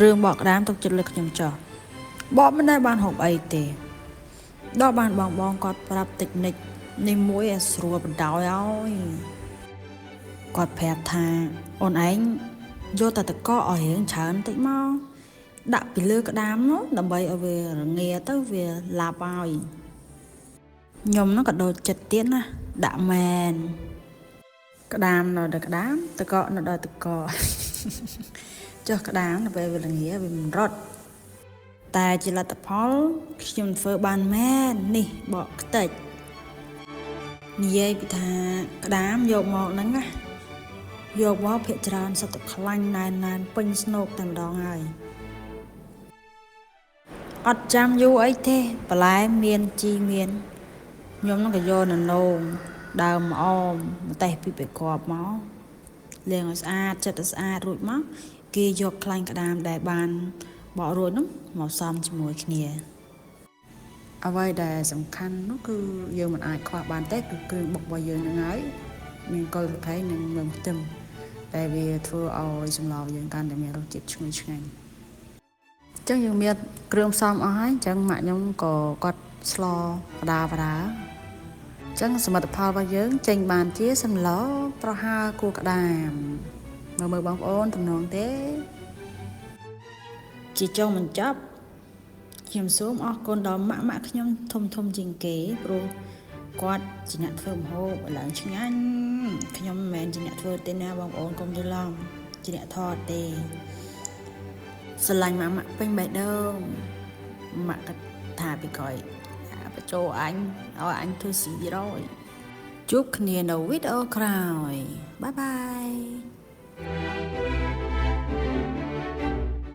រឿងបកក្តាមទុកចិត្តលើខ្ញុំចោះបកមិនដែលបានហូបអីទេដល់បានបងបងគាត់ប្រាប់តិចនិចនេះមួយឲ្យស្រួលបណ្ដោយឲ្យគាត់ប្រាប់ថាអូនឯងយកតែតកឲ្យរៀងច្រើនតិចមកដាក់ពីលើក្តាមនោះដើម្បីឲ្យវារងាទៅវាឡាប់ហើយខ្ញុំនោះក៏ដូចចិត្តទៀតណាដាក់មែនក្តាមនៅដល់ក្តាមតកនៅដល់តកចុះក្តាមដល់ពេលវារងាវាមិនរត់តែជាលទ្ធផលខ្ញុំធ្វើបានមែននេះបកខ្ទេចនិយាយពីថាក្តាមយកមកហ្នឹងណាយកមកភាកច្រើនសុទ្ធតែខ្លាញ់ណែនណែនពេញស្នូកតែម្ដងហើយអត់ចាំយូរអីទេបន្លែមានជីមានខ្ញុំហ្នឹងក៏យកននោងដើមអមម្ទេសពីបេគ្រាប់មកលាងឲ្យស្អាតចិត្តឲ្យស្អាតរួចមកគេយកខ្លាញ់ក្តាមដែលបានបករួចនោះមកផ្សំជាមួយគ្នា អ្វីដែលសំខាន់នោះគឺយើងមិនអាចខ្វះបានទេគឺគ្រឿងបុករបស់យើងហ្នឹងហើយមានគល់ប្រភេទនិងមើមខ្ទឹមដែលវាធ្វើឲ្យសម្លយើងកាន់តែមានរសជាតិឈ្ងុយឆ្ងាញ់អញ្ចឹងយើងមានគ្រឿងផ្សំអស់ហើយអញ្ចឹងម៉ាក់ខ្ញុំក៏គាត់ស្លបដាបដាអញ្ចឹងសមិទ្ធផលរបស់យើងចេញបានជាសម្លប្រហើរគួរក្តាមមើលមើលបងប្អូនទំនងទេ ជាចុងបញ្ចប់ខ្ញុំសូមអរគុណដល់ម៉ាក់ម៉ាក់ខ្ញុំធំធំជាងគេព្រោះគាត់ជាអ្នកធ្វើម្ហូបឲ្យឡើងឆ្ងាញ់ខ្ញុំមិនមែនជាអ្នកធ្វើទេណាបងប្អូនកុំច្រឡំជាអ្នកថតទេស្រឡាញ់ម៉ាក់ម៉ាក់ពេញបេះដូងម៉ាក់ក៏ថាពីក្រោយអាបញ្ចូលអញឲ្យអញធ្វើស៊ីទៀតហើយជួបគ្នានៅវីដេអូក្រោយបាយបាយ។